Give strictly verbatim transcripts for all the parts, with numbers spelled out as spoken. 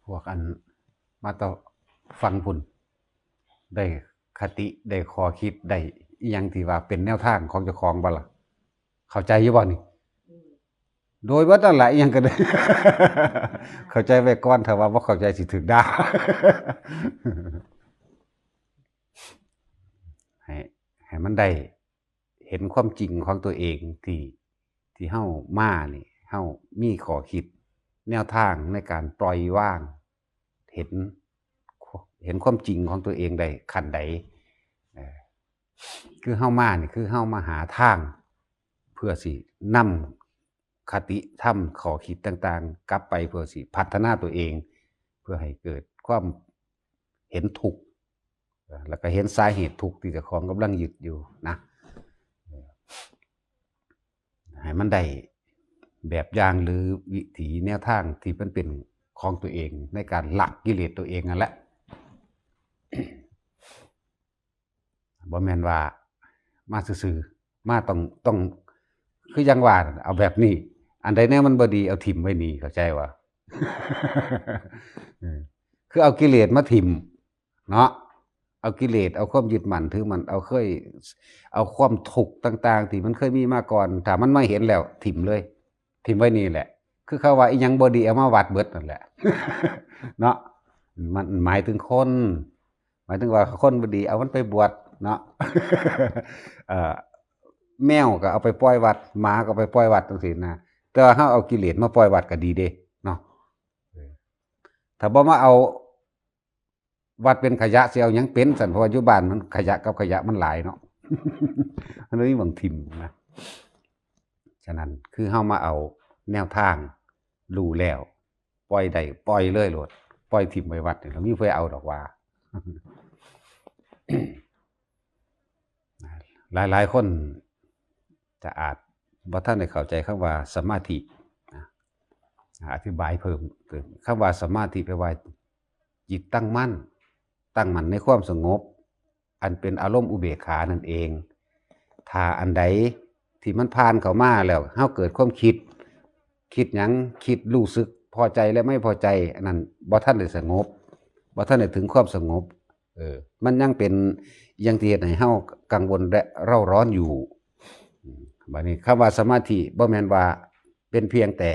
พวกอันมาต่อฟังพุ้น ได้คติ ได้ข้อคิด ได้อิหยังที่ว่าเป็นแนวทางของเจ้าของบ่ล่ะ? เข้าใจอยู่บ่นี่? โดยว่านั่นแหละอิหยังก็ได้ เข้าใจไว้ก่อน ถ้าว่าบ่เข้าใจสิถูกด่า ให้ ให้มันได้เห็นความจริงของตัวเองที่ ที่เฮามานี่ เฮามีข้อคิดแนวทางในการปล่อยวาง เห็น เห็นความจริงของตัวเองได้ขั้นใด เอ่อ คือเฮามานี่ คือเฮามาหาทาง เพื่อสินำคติธรรมข้อคิดต่างๆ กลับไปเพื่อสิพัฒนาตัวเอง เพื่อให้เกิดความเห็นทุกข์ แล้วก็เห็นสาเหตุทุกข์ที่เจ้าของกำลังยึดอยู่นะ ให้มันได้แบบอย่างหรือวิถีแนวทางที่มันเป็นของตัวเอง ในการละกิเลสตัวเองนั่นแหละ บ่แม่นว่ามาซื่อๆ มาต้อง ต้อง คือยังว่า เอาแบบนี้ อันใดแนวมันบ่ดี เอาถิ่มไว้นี่ เข้าใจวะ เออ คือเอากิเลสมาถิ่มเนาะ เอากิเลส เอาความยึดมั่นถือมั่น เอาเคย เอาความทุกข์ต่างๆ ที่มันเคยมีมาก่อน ถ้ามันมาเห็นแล้วถิ่มเลย ถิ่มไว้นี่แหละ คือเขาว่าอิหยังบ่ดีเอามาวัดเบิดนั่นแหละ เนาะ มันหมายถึงคน หมายถึงว่าคนบ่ดีเอามันไปบวชเนาะ เอ่อ แมวก็เอาไปปล่อยวัด หมาก็ไปปล่อยวัดจังซี่นะ แต่ว่าเฮาเอากิเลสมาปล่อยวัดก็ดีเด้เนาะ เออ ถ้าบ่มาเอาวัดเป็นขยะสิเอาหยังเป็นซั่น เพราะว่าอยู่บ้านมันขยะกับขยะมันหลายเนาะ มันมีหม่องถิ่มนะ ฉะนั้นคือเฮามาเอาแนวทาง รู้แล้ว ปล่อยได้ปล่อยเลยโลด ปล่อยถิ่มไว้วัดนี่ บ่มีผู้ใดเอาดอกว่า หลายๆ คนจะอาจบ่ทันได้เข้าใจคำว่าสมาธินะ อธิบายเพิ่มเติม คำว่าสมาธิแปลว่าจิตตั้งมั่น ตั้งมั่นในความสงบ อันเป็นอารมณ์อุเบกขานั่นเอง ถ้าอันใดที่มันผ่านเข้ามาแล้ว เฮาเกิดความคิด คิดหยัง คิดรู้สึกพอใจและไม่พอใจ อันนั้นบ่ทันได้สงบ บ่ทันได้ถึงความสงบ เออ มันยังเป็นอย่างที่เฮ็ดให้เฮากังวลและเร่าร้อนอยู่ อืม บัดนี้คำว่าสมาธิบ่แม่นว่าเป็นเพียงแต่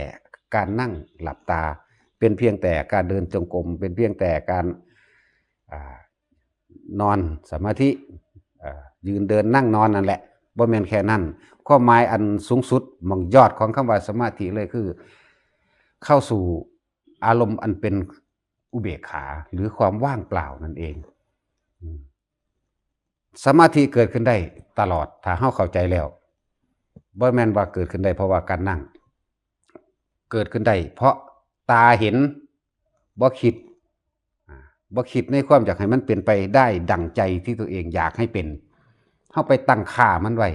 การนั่งหลับตา เป็นเพียงแต่การเดินจงกรม เป็นเพียงแต่การ อ่า นอนสมาธิ เอ่อ ยืนเดินนั่งนอนนั่นแหละ บ่แม่นแค่นั้น ความหมายอันสูงสุด หม่องยอดของคำว่าสมาธิเลยคือ เข้าสู่อารมณ์อันเป็นอุเบกขา หรือความว่างเปล่านั่นเอง อืม สมาธิเกิดขึ้นได้ตลอด ถ้าเฮาเข้าใจแล้ว บ่แม่นว่าเกิดขึ้นได้เพราะว่าการนั่ง เกิดขึ้นได้เพราะตาเห็น บ่คิด อ่า บ่คิดในความอยากให้มันเป็นไปได้ดั่งใจที่ตัวเองอยากให้เป็น เฮาไปตั้งค่ามันไว้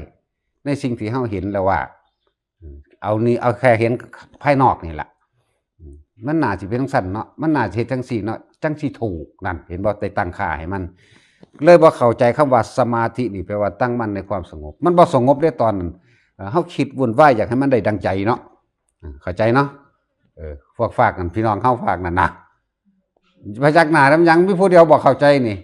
ในสิ่งที่เฮาเห็นแล้วว่า อืม เอานี่ เอาแค่เห็นภายนอกนี่ล่ะ อืม มันน่าสิเป็นจั่งซั้นเนาะ มันน่าสิเฮ็ดจั่งซี้เนาะ จั่งสิถูก นั่น เห็นบ่ ได้ตั้งค่าให้มัน เลยบ่เข้าใจคำว่าสมาธินี่แปลว่าตั้งมั่นในความสงบ มันบ่สงบเด้ตอนนั้น เอ่อ เฮาคิดวุ่นวายอยากให้มันได้ดั่งใจเนาะ อ่า เข้าใจเนาะ เออ พวกฝากนั่น พี่น้องเฮาฝากนั่นนะ พยักหน้านำหยัง มีผู้เดียวบ่เข้าใจนี่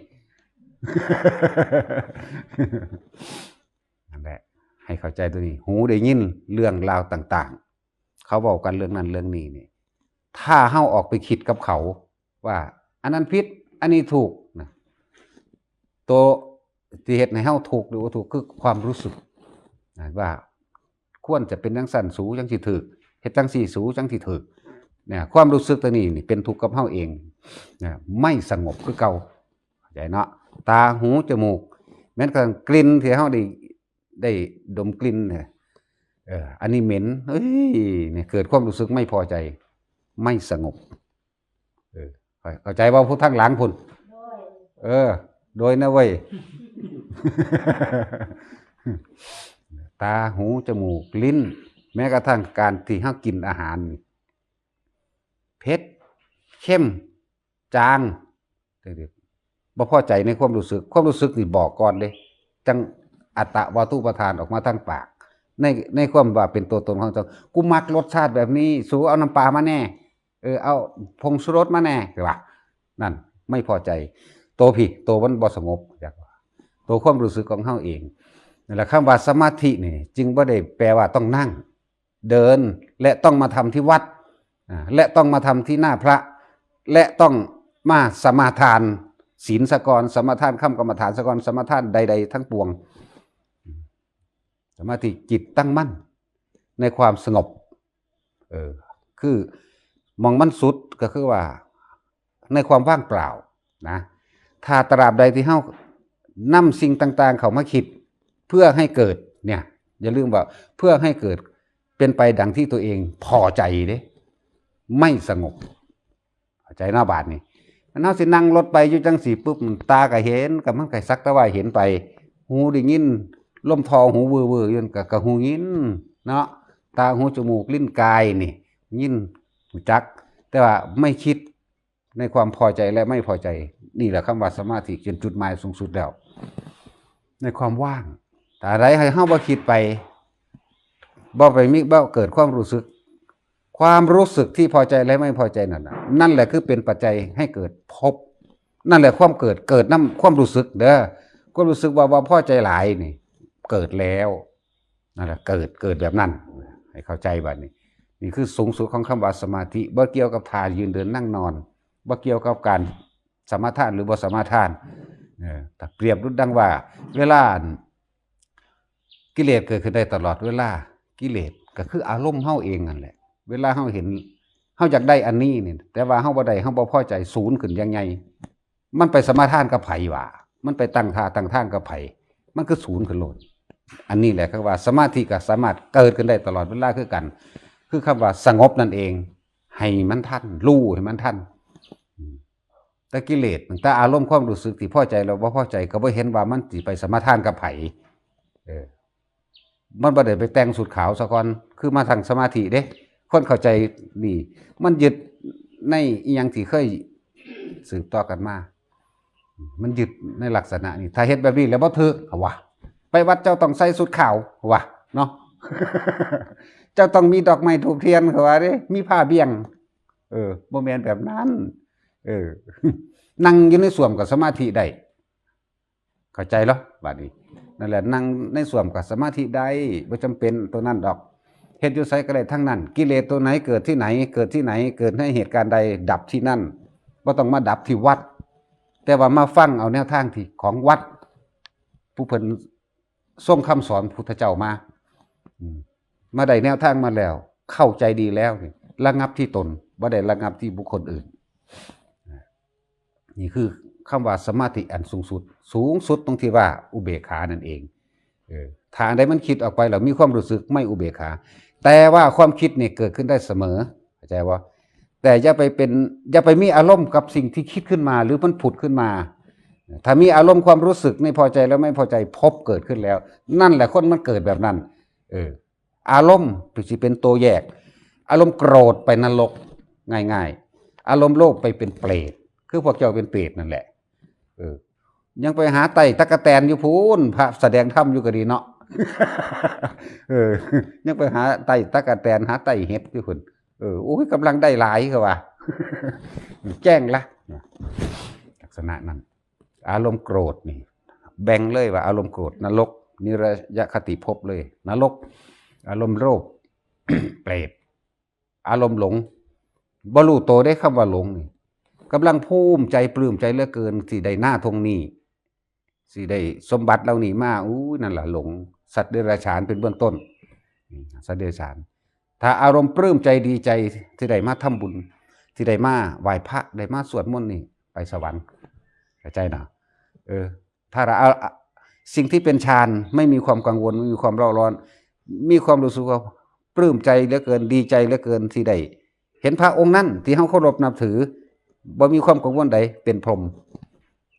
นั่นแหละ ให้เข้าใจตัวนี้ หูได้ยินเรื่องราวต่างๆ เขาเว้ากันเรื่องนั้นเรื่องนี้นี่ ถ้าเฮาออกไปคิดกับเขาว่า อันนั้นผิด อันนี้ถูกนะ ตัวที่เฮ็ดให้เฮาถูกหรือบ่ถูกคือความรู้สึกนะ ว่าควรจะเป็นจั่งซั้น สูจั่งสิถูก เฮ็ดจั่งซี้ สูจั่งสิถูก เนี่ย ความรู้สึกตัวนี้นี่เป็นทุกข์กับเฮาเองนะ ไม่สงบคือเก่า เข้าใจเนาะ ตา หู จมูก แม้กระทั่งกลิ่นที่เฮาได้ ได้ดมกลิ่นเนี่ย เออ อันนี้เหม็น เอ้ย เนี่ย เกิดความรู้สึกไม่พอใจ ไม่สงบ เออ เข้าใจว่าผู้ทางหลังพุ้น โดย เออ โดยนะเว้ย ตา หู จมูก ลิ้น แม้กระทั่งการที่เฮากินอาหาร เผ็ด เค็ม จาง บ่พอใจในความรู้สึก ความรู้สึกนี่บอกก่อนเด้ จั่งอัตตวาทุปาทานออกมาทางปาก ใน ในความว่าเป็นตัวตนของเจ้า กูมักรสชาติแบบนี้ สูเอาน้ำปลามาแน่ เออ เอาผงชูรสมาแหน่ คือว่า นั่น ไม่พอใจ ตัวผิด ตัวมันบ่สงบ อยากว่า ตัวความรู้สึกของเฮาเอง นั่นแหละ คำว่าสมาธินี่ จึงบ่ได้แปลว่าต้องนั่ง เดิน และต้องมาทำที่วัด อ่า และต้องมาทำที่หน้าพระ และต้องมาสมาทานศีลซะก่อน สมาทานคำกรรมฐานซะก่อน สมาทานใดๆทั้งปวง สมาธิ จิตตั้งมั่นในความสงบ เออ คือหม่องมันสุดก็คือว่า ในความว่างเปล่านะ ถ้าตราบใดที่เฮานำสิ่งต่างๆเข้ามาคิด เพื่อให้เกิดเนี่ย อย่าลืมว่า เพื่อให้เกิดเป็นไปดังที่ตัวเองพอใจเด้ ไม่สงบ เข้าใจเนาะบาดนี้ มันเฮาสินั่งรถไปอยู่จังซี่ปุ๊บ ตาก็เห็น ก็มันก็สักแต่ว่าเห็นไป หูได้ยิน ลมท่อหูวือๆอยู่นั่นก็ ก็หูยินเนาะ ตาหูจมูกลิ้นกายนี่ ยิน รู้จัก แต่ว่าไม่คิดในความพอใจและไม่พอใจ นี่แหละคำว่าสมาธิ เป็นจุดหมายสูงสุดแล้ว ในความว่าง ถ้าใดให้เฮาบ่คิดไป บ่ไปมี บ่เกิดความรู้สึก ความรู้สึกที่พอใจและไม่พอใจนั่นน่ะ นั่นแหละคือเป็นปัจจัยให้เกิดภพ นั่นแหละความเกิด เกิดนำความรู้สึกเด้อ ความรู้สึกว่า ว่าพอใจหลายนี่ เกิดแล้ว นั่นแหละ เกิด เกิดแบบนั้น ให้เข้าใจบัดนี้ นี่คือสูงสุดของคำว่าสมาธิ บ่เกี่ยวกับท่ายืนเดินนั่งนอน บ่เกี่ยวกับการสมาทานหรือบ่สมาทาน เออ ถ้าเปรียบดุจดังว่า เวลา กิเลสเกิดขึ้นได้ตลอดเวลา กิเลสก็คืออารมณ์เฮาเองนั่นแหละ เวลาเฮาเห็น เฮาอยากได้อันนี้นี่ แต่ว่าเฮาบ่ได้ เฮาบ่พอใจ ศูนย์ขึ้นอย่างใหญ่ มันไปสมาทานกับไผวะ มันไปตั้งท่าตั้งทางกับไผ มันคือศูนย์ขึ้นโลด อันนี้แหละคือว่าสมาธิก็สามารถเกิดขึ้นได้ตลอดเวลาคือกัน คือคำว่าสงบนั่นเอง ให้มันทัน รู้ให้มันทัน อืม แต่กิเลส แต่อารมณ์ความรู้สึกที่พอใจแล้วบ่พอใจ ก็บ่เห็นว่ามันสิไปสมาทานกับไผ เออ มันบ่ได้ไปแต่งสูตรขาวซะก่อน คือมาทางสมาธิเด้ คนเข้าใจนี่ มันยึดในอิหยังที่เคยสืบต่อกันมา มันยึดในลักษณะนี้ ถ้าเฮ็ดแบบนี้แล้วบ่ถืก เขาว่า ไปวัดเจ้าต้องใส่สูตรขาว เขาว่า เนาะ เจ้าต้องมีดอกไม้ธูปเทียน เขาว่าเด้ มีผ้าเบี่ยง เออ บ่แม่นแบบนั้น เออ นั่งอยู่ในส้วมก็สมาธิได้ เข้าใจเหรอ บัดนี้ นั่นแหละ นั่งในส้วมก็สมาธิได้ บ่จำเป็นตัวนั้นดอก เฮ็ดอยู่ไสก็ได้ทั้งนั้น กิเลสตัวไหนเกิดที่ไหน เกิดที่ไหน เกิดในเหตุการณ์ใด ดับที่นั่น บ่ต้องมาดับที่วัด แต่ว่ามาฟังเอาแนวทางที่ของวัด ผู้เพิ่นทรงคำสอนพุทธเจ้ามา อืม มาได้แนวทางมาแล้ว เข้าใจดีแล้วนี่ ระงับที่ตน บ่ได้ระงับที่บุคคลอื่น นี่คือคำว่าสมาธิอันสูงสุด สูงสุดตรงที่ว่าอุเบกขานั่นเอง เออ ถ้าอันใดมันคิดออกไปแล้วมีความรู้สึกไม่อุเบกขา แต่ว่าความคิดนี่เกิดขึ้นได้เสมอ เข้าใจบ่ แต่อย่าไปเป็น อย่าไปมีอารมณ์กับสิ่งที่คิดขึ้นมา หรือมันผุดขึ้นมา ถ้ามีอารมณ์ความรู้สึกไม่พอใจแล้วไม่พอใจ ภพเกิดขึ้นแล้ว นั่นแหละคนมันเกิดแบบนั้น เออ อารมณ์สิเป็นตัวแยก อารมณ์โกรธไปนรก ง่ายๆ อารมณ์โลภไปเป็นเปรต คือพวกเจ้าเป็นเปรตนั่นแหละ เออ ยังไปหาไต่ตั๊กแตนอยู่พู้น พระแสดงธรรมอยู่ก็ดีเนาะ เออ ยังไปหาไต่ตั๊กแตน หาไต่เห็ดอยู่พู้น เออ โอ้ย กำลังได้หลาย เขาว่า แจ้งละ ลักษณะนั้น อารมณ์โกรธนี่ แบ่งเลยว่าอารมณ์โกรธ นรก นิรยคติภพเลย นรก อารมณ์โลภ เปรต อารมณ์หลง บ่รู้ตัวได้คำว่าหลงนี่ กำลังภูมิใจปลื้มใจเหลือเกิน สิได้นาทงนี้ สิได้สมบัติเหล่านี้มา อู้ นั่นล่ะหลง สัตว์เดรัจฉานเป็นเบื้องต้น อืม สัตว์เดรัจฉาน ถ้าอารมณ์ปลื้มใจดีใจ ที่ได้มาทำบุญ ที่ได้มาไหว้พระ ได้มาสวดมนต์นี่ ไปสวรรค์ เข้าใจนะ เออ ถ้าเราเอา สิ่งที่เป็นฌาน ไม่มีความกังวล ไม่มีความเร่าร้อน มีความรู้สึกว่าปลื้มใจเหลือเกิน ดีใจเหลือเกินที่ได้เห็นพระองค์นั้นที่เราเคารพนับถือ บ่มีความกังวลใด เป็นพรหม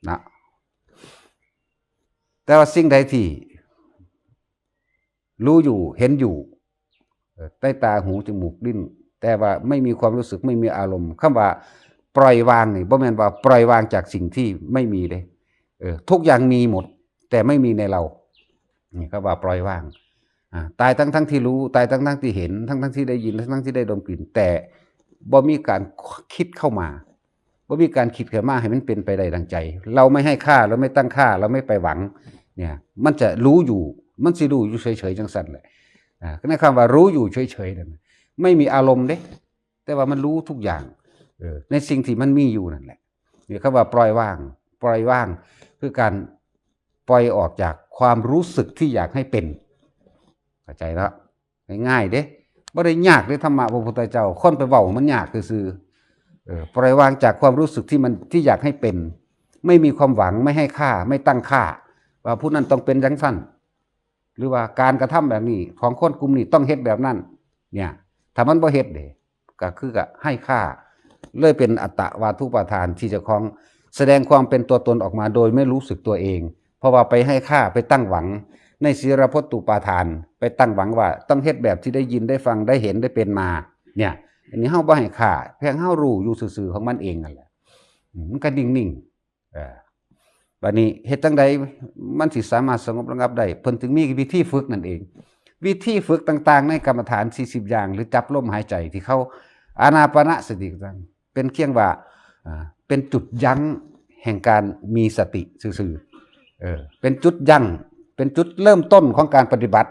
นะ แต่ว่าสิ่งใดที่รู้อยู่ เห็นอยู่ เอ่อ ใต้ตา หู จมูก ลิ้น แต่ว่าไม่มีความรู้สึก ไม่มีอารมณ์ คำว่าปล่อยวางนี่ บ่แม่นว่าปล่อยวางจากสิ่งที่ไม่มีเด้ เออ ทุกอย่างมีหมด แต่ไม่มีในเรา นี่เขาว่าปล่อยวาง อ่า ตายทั้งๆที่รู้ ตายทั้งๆที่เห็น ทั้งๆที่ได้ยิน ทั้งๆที่ได้ดมกลิ่น แต่ บ่มีการคิดเข้ามา บ่มีการคิดเข้ามาให้มันเป็นไปได้ดังใจ เราไม่ให้ค่า เราไม่ตั้งค่า เราไม่ไปหวัง เนี่ย มันจะรู้อยู่ มันสิรู้อยู่เฉยๆจังซั่นแหละ อ่า ในคำว่ารู้อยู่เฉยๆนั่นน่ะ ไม่มีอารมณ์เด้ แต่ว่ามันรู้ทุกอย่าง เออ ในสิ่งที่มันมีอยู่นั่นแหละ เนี่ย คำว่าปล่อยวาง ปล่อยวาง คือการปล่อยออกจากความรู้สึกที่อยากให้เป็น เข้าใจเนาะ ง่ายๆเด้ บ่ได้ยากเด้ ธรรมะพระพุทธเจ้า คนไปเว้ามันยากซื่อๆ เออ ปล่อยวางจากความรู้สึกที่มัน ที่อยากให้เป็น ไม่มีความหวัง ไม่ให้ค่า ไม่ตั้งค่า ว่าผู้นั้นต้องเป็นจังซั่น หรือว่าการกระทำแบบนี้ของคนกลุ่มนี้ต้องเฮ็ดแบบนั้น เนี่ย ถ้ามันบ่เฮ็ดเด้ ก็คือก็ให้ค่า เลยเป็นอัตตวาทุปาทานที่เจ้าของแสดงความเป็นตัวตนออกมาโดยไม่รู้สึกตัวเอง เพราะว่าไปให้ค่า ไปตั้งหวังในสีลพจน์ตุปาทาน ไปตั้งหวังว่าต้องเฮ็ดแบบที่ได้ยิน ได้ฟัง ได้เห็น ได้เป็นมา เนี่ย อันนี้เฮาบ่ให้ค่า เพียงเฮารู้อยู่ซื่อๆของมันเองนั่นแหละ อืม มันก็นิ่งๆ เออ บัดนี้เฮ็ดจั่งใดมันสิสามารถสงบระงับได้ เพิ่นถึงมีวิธีฝึกนั่นเอง วิธีฝึกต่างๆในกรรมฐานสี่สิบอย่าง หรือจับลมหายใจที่เขาอานาปานสติต่างๆ เป็นเพียงว่า อ่า เป็นจุดยั้งแห่งการมีสติซื่อๆ เออ เป็นจุดยั้ง เป็นจุดเริ่มต้นของการปฏิบัติ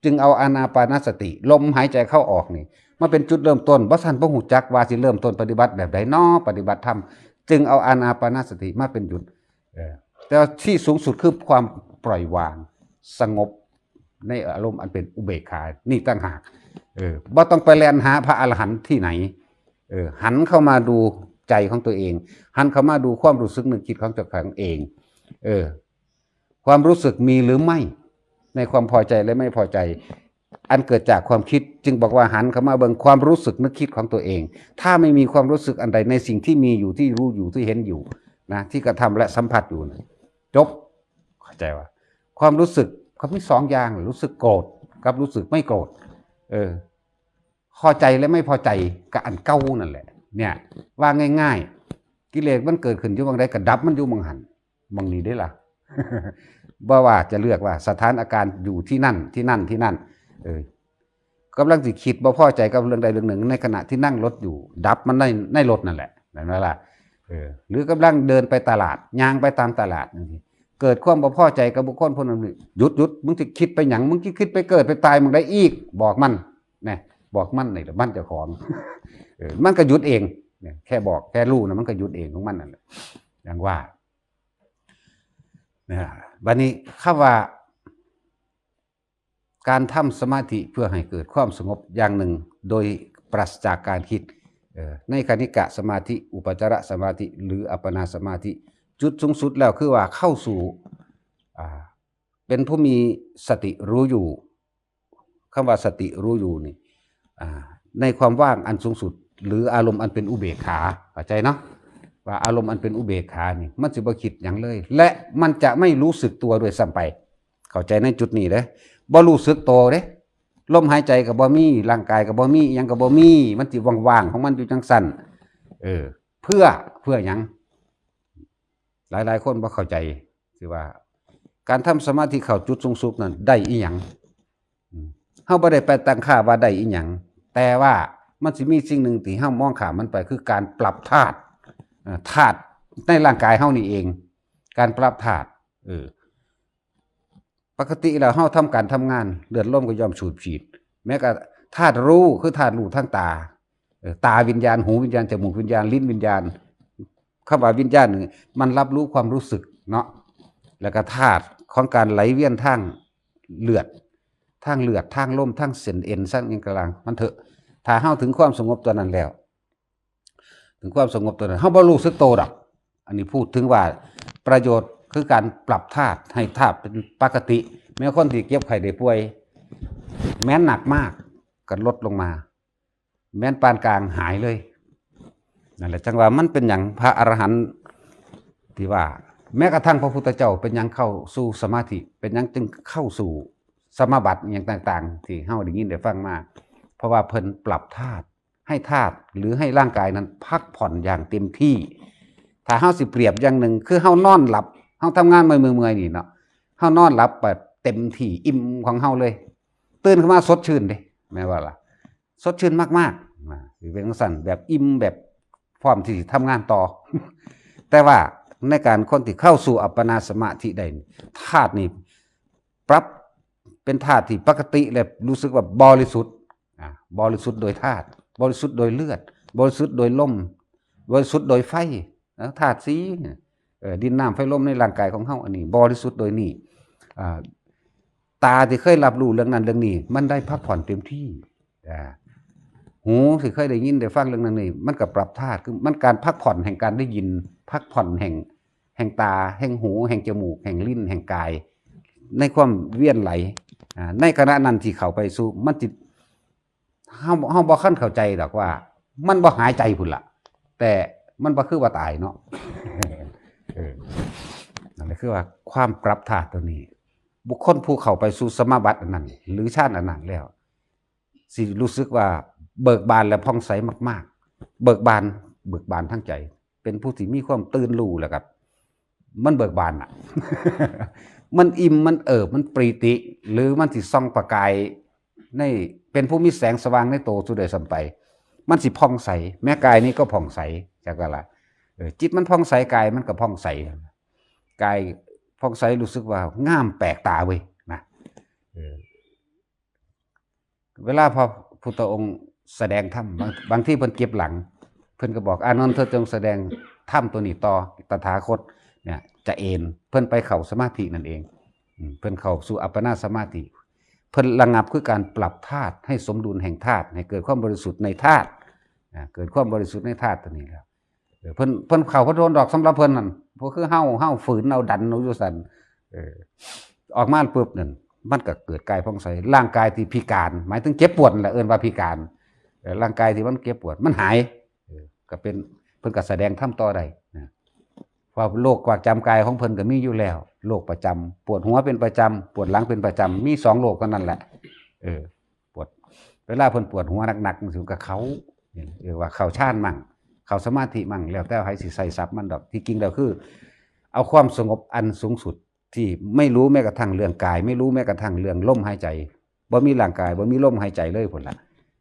จึงเอาอานาปานสติ ลมหายใจเข้าออกนี่ มาเป็นจุดเริ่มต้น บ่ซั้นบ่ฮู้จักว่าสิเริ่มต้นปฏิบัติแบบใดน้อ ปฏิบัติธรรม จึงเอาอานาปานสติมาเป็นจุด เออ แต่ว่าที่สูงสุดคือความปล่อยวาง สงบในอารมณ์อันเป็นอุเบกขา นี่ต่างหาก เออ บ่ต้องไปแล่นหาพระอรหันต์ที่ไหน เออ หันเข้ามาดูใจของตัวเอง หันเข้ามาดูความรู้สึกนึกคิดของเจ้าของเอง เออ ความรู้สึกมีหรือไม่ ในความพอใจและไม่พอใจ อันเกิดจากความคิด จึงบอกว่าหันเข้ามาเบิ่งความรู้สึกนึกคิดของตัวเอง ถ้าไม่มีความรู้สึกอันใดในสิ่งที่มีอยู่ ที่รู้อยู่ ที่เห็นอยู่นะ ที่กระทำและสัมผัสอยู่นะ จบ เข้าใจว่า ความรู้สึกก็มีสองอย่าง รู้สึกโกรธกับรู้สึกไม่โกรธ เออ พอใจและไม่พอใจก็อันเก่านั่นแหละ เนี่ย ว่าง่ายๆ กิเลสมันเกิดขึ้นอยู่หม่องใดก็ดับมันอยู่หม่องหั้น หม่องนี้เด้ล่ะ บ่ว่าจะเลือกว่าสถานการณ์อยู่ที่นั่น ที่นั่น ที่นั่น เออ กำลังสิคิดบ่พอใจกับเรื่องใดเรื่องหนึ่ง ในขณะที่นั่งรถอยู่ ดับมันใน ในรถนั่นแหละ แม่นบ่ล่ะ เออ หรือกำลังเดินไปตลาด ย่างไปตามตลาดจั่งซี้ เกิดความบ่พอใจกับบุคคลผู้นั้น หยุด หยุด มึงสิคิดไปหยัง มึงสิคิดไปเกิดไปตายหม่องใดอีก บอกมัน นะ บอกมันนี่แหละ มันเจ้าของ เออ มันก็หยุดเอง เนี่ย แค่บอก แค่รู้นะ มันก็หยุดเองของมันนั่นแหละ อย่างว่า นะ บัดนี้คำว่า การทำสมาธิเพื่อให้เกิดความสงบอย่างหนึ่ง โดยปราศจากการคิด เอ่อ ในคณิกะสมาธิ อุปจารสมาธิ หรืออัปปนาสมาธิ จุดสูงสุดแล้วคือว่าเข้าสู่ อ่า เป็นผู้มีสติรู้อยู่ คำว่าสติรู้อยู่นี่ อ่า ในความว่างอันสูงสุด หรืออารมณ์อันเป็นอุเบกขา เข้าใจเนาะ ว่าอารมณ์อันเป็นอุเบกขานี่ มันสิบ่คิดหยังเลย และมันจะไม่รู้สึกตัวด้วยซ้ำไป เข้าใจในจุดนี้เด้ บ่รู้สึกตัวเด้ ลมหายใจก็บ่มี ร่างกายก็บ่มี อิหยังก็บ่มี มันสิว่างๆของมันอยู่จังซั่น เออ เพื่อ เพื่อหยัง หลายๆคนบ่เข้าใจ สิว่า การทำสมาธิเข้าจุดสูงสุดนั่นได้อิหยัง อืม เฮาบ่ได้ไปตั้งค่าว่าได้อิหยัง แต่ว่ามันสิมีสิ่งหนึ่งที่เฮามองข้ามมันไป คือการปรับธาตุ เอ่อ ธาตุในร่างกายเฮานี่เอง การปรับธาตุ เออ ปกติแล้วเฮาทำการทำงาน เลือดลมก็ย่อมสูบฉีด แม้กระทั่งธาตุรู้ คือธาตุรู้ทางตา เอ่อ ตาวิญญาณ หูวิญญาณ จมูกวิญญาณ ลิ้นวิญญาณ คำว่าวิญญาณนี่ มันรับรู้ความรู้สึกเนาะ แล้วก็ธาตุของการไหลเวียนทางเลือด ทางเลือด ทางลม ทางเส้นเอ็น ทางอิหยังก็แล้ว มันเถอะ ถ้าเฮาถึงความสงบตัวนั้นแล้ว ถึงความสงบตัวนั้น เฮาบ่รู้สึกโตดอก อันนี้พูดถึงว่าประโยชน์คือการปรับธาตุให้ธาตุเป็นปกติ แม้คนที่เจ็บไข้ได้ป่วย แม้นหนักมากก็ลดลงมา แม้นปานกลางหายเลย นั่นแหละ จังว่ามันเป็นหยังพระอรหันต์ที่ว่า แม้กระทั่งพระพุทธเจ้าเป็นหยังเข้าสู่สมาธิ เป็นหยังจึงเข้าสู่สมาบัติอหย่างต่างๆ ที่เฮาได้ยินได้ฟังมา เพราะว่าเพิ่นปรับธาตุ ให้ธาตุหรือให้ร่างกายนั้นพักผ่อนอย่างเต็มที่ ถ้าเฮาสิเปรียบอย่างหนึ่ง คือเฮานอนหลับ เฮาทำงานเมื่อยๆนี่เนาะ เฮานอนหลับแบบเต็มที่อิ่มของเฮาเลย ตื่นขึ้นมาสดชื่นเด้ แม่นบ่ล่ะ สดชื่นมาก นะสิเป็นจั่งซั้นแบบอิ่มแบบพร้อมที่สิทำงานต่อ แต่ว่าในการคนที่เข้าสู่อัปปนาสมาธิได้นี่ ธาตุนี่ปรับเป็นธาตุที่ปกติและรู้สึกว่าบริสุทธิ์ อ่ะ บริสุทธิ์โดยธาตุ บริสุทธิ์โดยเลือด บริสุทธิ์โดยลม บริสุทธิ์โดยไฟ นะ ธาตุสี่เนี่ย เอ่อ ดินน้ำไฟลมในร่างกายของเฮาอันนี้ บริสุทธิ์โดยนี่ อ่า ตาที่เคยรับรู้เรื่องนั้นเรื่องนี้ มันได้พักผ่อนเต็มที่ อ่า หูที่เคยได้ยินได้ฟังเรื่องนั้นนี่ มันก็ปรับธาตุ คือมันการพักผ่อนแห่งการได้ยิน พักผ่อนแห่ง แห่งตา แห่งหู แห่งจมูก แห่งลิ้น แห่งกาย ในความเวียนไหล อ่า ในขณะนั้นที่เข้าไปสู่ มันสิ เฮา เฮาบ่คันเข้าใจดอกว่า มันบ่หายใจพุ้นล่ะ แต่มันบ่คือว่าตายเนาะ เออ นั่นแหละคือว่าความปรับธาตุตัวนี้ บุคคลผู้เข้าไปสู่สมาบัติอันนั้น หรือฌานอันนั้นแล้ว สิรู้สึกว่าเบิกบานและผ่องใสมากๆ เบิกบาน เบิกบานทั้งใจ เป็นผู้ที่มีความตื่นรู้แล้วก็ มันเบิกบานอ่ะ มันอิ่ม มันเอิบ มันปีติ หรือมันสิส่องประกาย ใน เป็นผู้มีแสงสว่างในโตสุดเลยซ้ำไป มันสิผ่องใส แม้กายนี้ก็ผ่องใส จักว่าละ เออ จิตมันผ่องใส กายมันก็ผ่องใส กายผ่องใสรู้สึกว่างามแปลกตาเว้ยนะ เออ เวลาพระพุทธองค์แสดงธรรม บาง บางทีเพิ่นเก็บหลัง เพิ่นก็บอก อานนท์ เธอจงแสดงธรรมตัวนี้ต่อ ตถาคตเนี่ยจะเอน เพิ่นไปเข้าสมาธินั่นเอง อืม เพิ่นเข้าสู่อัปปนาสมาธิ เพิ่นระงับคือการปรับธาตุให้สมดุลแห่งธาตุ ให้เกิดความบริสุทธิ์ในธาตุ อ่า เกิดความบริสุทธิ์ในธาตุตัวนี้แล้ว เออ เพิ่น เพิ่นเข้าพระโดนดอก สำหรับเพิ่นนั่น บ่คือเฮา เฮาฝืนเอาดันเอาอยู่ซั่น เออ ออกมาปุ๊บนั่น มันก็เกิดกายผ่องใส ร่างกายที่พิการ หมายถึงเจ็บปวดนั่นแหละ เอิ้นว่าพิการ เออ ร่างกายที่มันเจ็บปวด มันหาย เออ ก็เป็น เพิ่นก็แสดงธรรมต่อได้นะ เพราะโรคประจำกายของเพิ่นก็มีอยู่แล้ว โรคประจำ ปวดหัวเป็นประจำ ปวดหลังเป็นประจำ มีสองโรคเท่านั้นแหละ เออ ปวด เวลาเพิ่นปวดหัวหนักๆ จังซี้ ก็เข้า เรียกว่าเข้าฌานมั่ง เข้าสมาธิมั่ง แล้วแต่ไผสิใส่ศัพท์มันดอก ที่จริงแล้วคือ เอาความสงบอันสูงสุด ที่ไม่รู้แม้กระทั่งเรื่องกาย ไม่รู้แม้กระทั่งเรื่องลมหายใจ บ่มีร่างกาย บ่มีลมหายใจเลยพุ้นล่ะ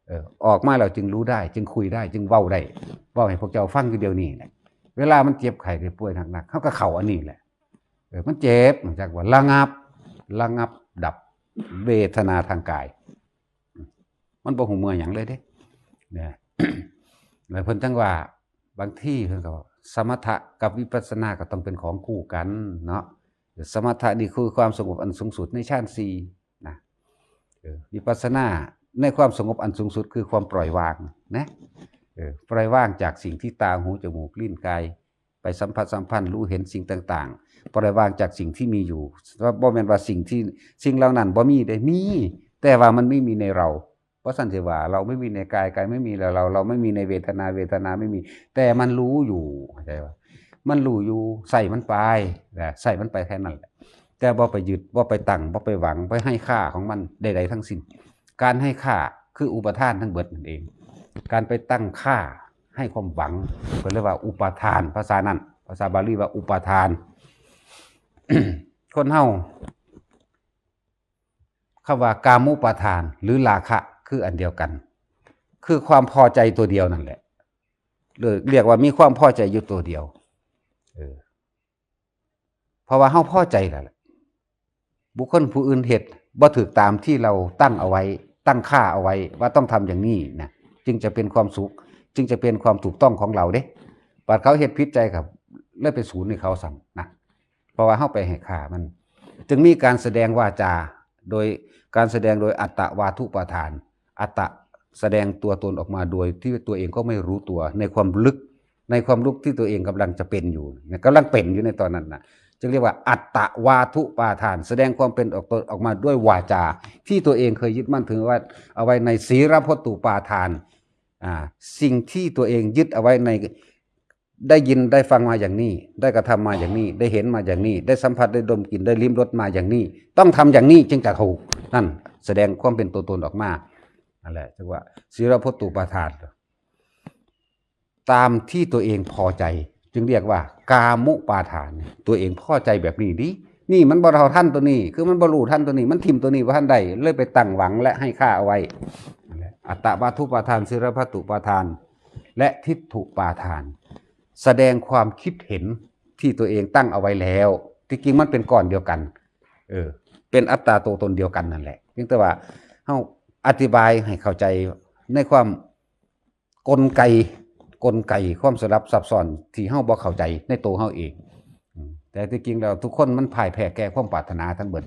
เออ ออกมาแล้วจึงรู้ได้ จึงคุยได้ จึงเว้าได้ เว้าให้พวกเจ้าฟังอยู่เดี๋ยวนี้แหละ เวลามันเจ็บไข้ได้ป่วยหนักๆ เฮาก็เข้าอันนี้แหละ เออ มันเจ็บ มันจักว่าระงับ ระงับดับเวทนาทางกาย มันบ่ฮู้เมื่อยหยังเลยเด้ เนี่ย แล้วเพิ่นจั่งว่า บางทีเพิ่นก็ว่า สมถะกับวิปัสสนาก็ต้องเป็นของคู่กันเนาะ สมถะนี่คือความสงบอันสูงสุดในฌานสี่นะ เออ วิปัสสนาในความสงบอันสูงสุดคือความปล่อยวางนะ เออ ปล่อยวางจากสิ่งที่ตา หู จมูก ลิ้น กาย ไปสัมผัสสัมพันธ์ รู้เห็นสิ่งต่างๆ ปล่อยวางจากสิ่งที่มีอยู่ ว่าบ่แม่นว่าสิ่งที่ สิ่งเหล่านั้นบ่มีเด้ มี แต่ว่ามันไม่มีในเรา เพราะซั่นสิว่า เราไม่มีในกาย กายไม่มีในเรา เราไม่มีในเวทนา เวทนาไม่มี แต่มันรู้อยู่ เข้าใจปะ มันรู้อยู่ ใส่มันไปนะ ใส่มันไปแค่นั้นแหละ แต่บ่ไปยึด บ่ไปตั้ง บ่ไปหวัง บ่ให้ค่าของมันใดๆทั้งสิ้น การให้ค่าคืออุปาทานทั้งเบิดนั่นเอง การไปตั้งค่าให้ความหวัง เพิ่นเรียกว่าอุปาทาน ภาษานั้น ภาษาบาลีว่าอุปาทาน คนเฮา คำว่ากามุปาทานหรือราคะคืออันเดียวกัน คือความพอใจตัวเดียวนั่นแหละ เรียกว่ามีความพอใจอยู่ตัวเดียว เออ เพราะว่าเฮาพอใจแล้วแหละ บุคคลผู้อื่นเฮ็ดบ่ถูกตามที่เราตั้งเอาไว้ ตั้งค่าเอาไว้ว่าต้องทำอย่างนี้นะ จึงจะเป็นความสุข จึงจะเป็นความถูกต้องของเราเด้ บัดเขาเฮ็ดผิดใจก็เลยไปสูนให้เขาซ้ำนะ เพราะว่าเฮาไปให้ค่ามัน จึงมีการแสดงวาจา โดยการแสดงโดยอัตตวาทุปาทาน อัตตะแสดงตัวตนออกมาโดยที่ตัวเองก็ไม่รู้ตัว ในความลึก ในความลึกที่ตัวเองกำลังจะเป็นอยู่นะ กำลังเป็นอยู่ในตอนนั้นนะ จึงเรียกว่าอัตตวาทุปาทาน แสดงความเป็นออกตนออกมาด้วยวาจา ที่ตัวเองเคยยึดมั่นถือว่าเอาไว้ในศีลพจตุปาทาน อ่า สิ่งที่ตัวเองยึดเอาไว้ใน ได้ยินได้ฟังมาอย่างนี้ ได้กระทำมาอย่างนี้ ได้เห็นมาอย่างนี้ ได้สัมผัสได้ดมกลิ่นได้ลิ้มรสมาอย่างนี้ ต้องทำอย่างนี้จึงจะถูก นั่นแสดงความเป็นตัวตนออกมา นั่นแหละเรียกว่าศีลพจตุปาทาน ตามที่ตัวเองพอใจ จึงเรียกว่ากามุปาทาน ตัวเองพอใจแบบนี้ดี นี่มันบ่เท่าทันตัวนี้ คือมันบ่รู้ทันตัวนี้ มันถิ่มตัวนี้บ่ทันได้ เลยไปตั้งหวังและให้ค่าเอาไว้ นั่นแหละ อัตตวัตถุปาทาน สีลพัตถุปาทาน และทิฏฐุปาทาน แสดงความคิดเห็นที่ตัวเองตั้งเอาไว้แล้ว ที่จริงมันเป็นก้อนเดียวกัน เออ เป็นอัตตาตัวตนเดียวกันนั่นแหละ เพียงแต่ว่าเฮาอธิบายให้เข้าใจในความกลไก กลไกความสลับซับซ้อนที่เฮาบ่เข้าใจในตัวเฮาเอง อืม แต่ที่จริงแล้วทุกคนมันพ่ายแพ้แก่ความปรารถนาทั้งเบิด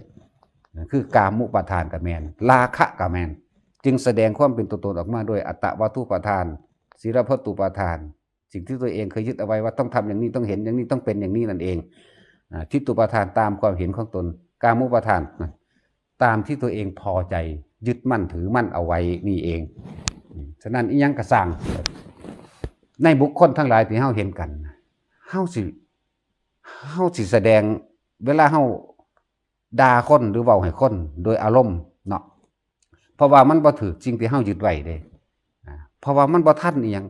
คือกามุปาทานก็แม่น ราคะก็แม่น จึงแสดงความเป็นตัวตนออกมาด้วยอัตตวัตถุปาทาน สีลพัตถุปาทาน สิ่งที่ตัวเองเคยยึดเอาไว้ว่าต้องทำอย่างนี้ ต้องเห็นอย่างนี้ ต้องเป็นอย่างนี้นั่นเอง อ่า ทิฏฐุปาทานตามความเห็นของตน กามุปาทานนะ ตามที่ตัวเองพอใจยึดมั่นถือมั่นเอาไว้นี่เอง อืม ฉะนั้นอิหยังกะซ่าง ในบุคคลทั้งหลายที่เฮาเห็นกัน เฮาสิ เฮาสิแสดง เวลาเฮาด่าคนหรือเว้าให้คนโดยอารมณ์เนาะ เพราะว่ามันบ่ถืกสิ่งที่เฮายึดไว้เด้ อ่า เพราะว่ามันบ่ทันอีหยัง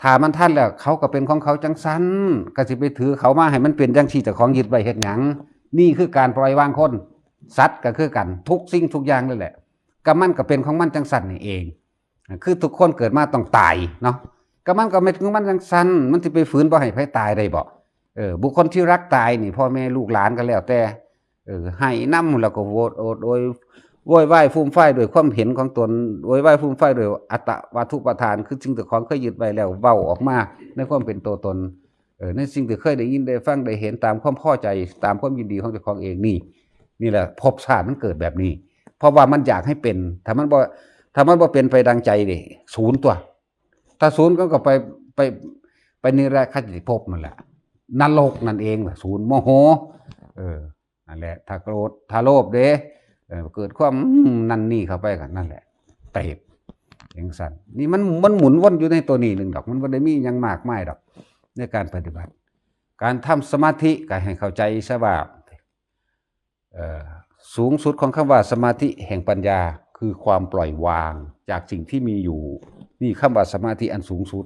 ถ้ามันทันแล้วเขาก็เป็นของเขาจังซั่น ก็สิไปถือเขามาให้มันเป็นจังซี่ เจ้าของยึดไว้เฮ็ดหยัง นี่คือการปล่อยวางคน สัตว์ก็คือกัน ทุกสิ่งทุกอย่างเลยแหละ ก็มันก็เป็นของมันจังซั่นนี่เอง คือทุกคนเกิดมาต้องตายเนาะ ก็มันก็เป็นของมันจังซั่น มันสิไปฝืนบ่ให้ไผตายได้บ่ เออ บุคคลที่รักตายนี่ พ่อแม่ลูกหลานก็แล้วแต่ เออ ไห้นำแล้วก็โวดโอดโอย โวยวายฟูมฟายด้วยความเห็นของตน โวยวายฟูมฟายด้วยอัตตวัตถุปาทาน คือสิ่งที่เจ้าของเคยยึดไว้แล้วเว้าออกมาในความเป็นตัวตน เออ ในสิ่งที่เคยได้ยินได้ฟังได้เห็นตามความพอใจ ตามความยินดีของเจ้าของเองนี่ นี่แหละภพชาติมันเกิดแบบนี้ เพราะว่ามันอยากให้เป็น ถ้ามันบ่ ถ้ามันบ่เป็นไปดังใจนี่ ศูนย์ตัว ถ้าศูนย์ก็ ก็ไป ไป ไปนิรคติภพนั่นแหละ นรกนั่นเองล่ะ ศูนย์โมโห เออ นั่นแหละ ถ้าโกรธ ถ้าโลภเด้ เออ เกิดความ อืม นั่นนี่เข้าไปกันนั่นแหละ เปรต จังซั่น นี่มัน มันหมุนวนอยู่ในตัวนี้หนึ่งดอก มันบ่ได้มีหยังมากมายดอก ในการปฏิบัติ การทำสมาธิก็ให้เข้าใจซะว่า เอ่อ สูงสุดของคำว่าสมาธิแห่งปัญญา คือความปล่อยวางจากสิ่งที่มีอยู่ นี่คำว่าสมาธิอันสูงสุด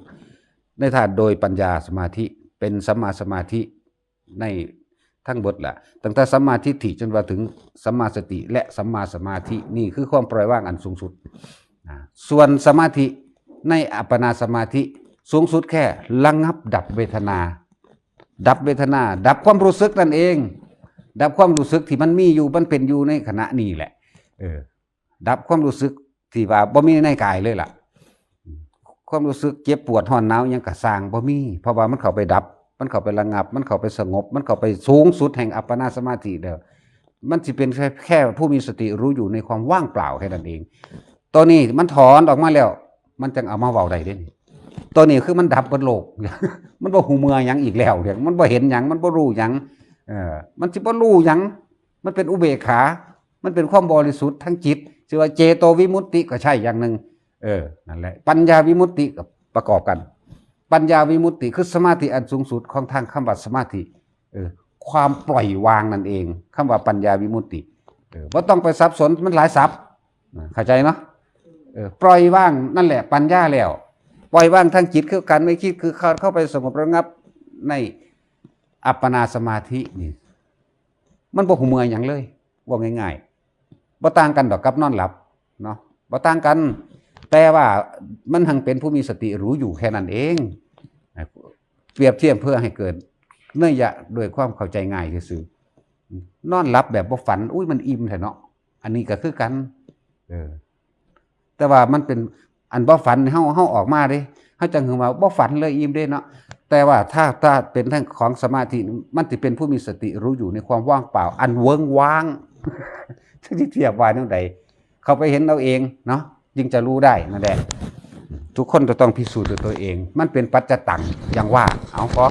ในทางโดยปัญญาสมาธิ เป็นสัมมาสมาธิในทั้งเบิดแหละ ตั้งแต่สัมมาทิฏฐิจนว่าถึงสัมมาสติและสัมมาสมาธิ นี่คือความปล่อยวางอันสูงสุดนะ ส่วนสมาธิในอัปปนาสมาธิ สูงสุดแค่ระงับดับเวทนา ดับเวทนา ดับความรู้สึกนั่นเอง ดับความรู้สึกที่มันมีอยู่ มันเป็นอยู่ในขณะนี้แหละ เออ ดับความรู้สึกที่ว่าบ่มีในกายเลยล่ะ ความรู้สึกเจ็บปวดร้อนหนาวหยังกะซ่างบ่มี เพราะว่ามันเข้าไปดับ มันเข้าไประงับ มันเข้าไปสงบ มันเข้าไปสูงสุดแห่งอัปปนาสมาธิแล้ว มันสิเป็นแค่ แค่ผู้มีสติรู้อยู่ในความว่างเปล่าแค่นั้นเอง ตัวนี้มันถอนออกมาแล้ว มันจังเอามาเว้าได้เด้นี่ ตัวนี้คือมันดับเบิดโลก มันบ่ฮู้เมื่อหยังอีกแล้วเนี่ย มันบ่เห็นหยัง มันบ่รู้หยัง เออ มันสิบ่รู้หยัง มันเป็นอุเบกขา มันเป็นความบริสุทธิ์ทั้งจิต ชื่อว่าเจโตวิมุตติก็ใช่อย่างหนึ่ง เออ นั่นแหละ ปัญญาวิมุตติก็ประกอบกัน ปัญญาวิมุตติคือสมาธิอันสูงสุดของทางคำว่าสมาธิ เออ ความปล่อยวางนั่นเอง คำว่าปัญญาวิมุตติ เออ บ่ต้องไปสับสน มันหลายศัพท์ นะ เข้าใจเนาะ เออ ปล่อยวางนั่นแหละปัญญาแล้ว ปล่อยวางทางจิตคือการไม่คิด คือเข้า เข้าไปสงบระงับในอัปปนาสมาธินี่ มันบ่ฮู้เมื่อยหยังเลย เว้าง่ายๆ บ่ต่างกันดอกกับนอนหลับเนาะ บ่ต่างกัน แต่ว่ามันหังเป็นผู้มีสติรู้อยู่แค่นั้นเอง เปรียบเทียบเพื่อให้เกิดนัยยะด้วยความเข้าใจง่ายซื่อๆ นอนหลับแบบบ่ฝัน อุ้ย มันอิ่มแท้เนาะ อันนี้ก็คือกัน เออ แต่ว่ามันเป็นอันบ่ฝัน เฮา เฮาออกมาเด้ เฮาจังว่าบ่ฝันเลย อิ่มเด้เนาะ แต่ว่าถ้า ถ้าเป็นทางของสมาธิ มันสิเป็นผู้มีสติรู้อยู่ในความว่างเปล่า อันเวิ้งว้าง จะเทียบว่าแนวใด เข้าไปเห็นเอาเองเนาะ จึงจะรู้ได้นั่นแหละ ทุกคนจะต้องพิสูจน์ด้วยตัวเอง มันเป็นปัจจตัง อย่างว่า เอา พอ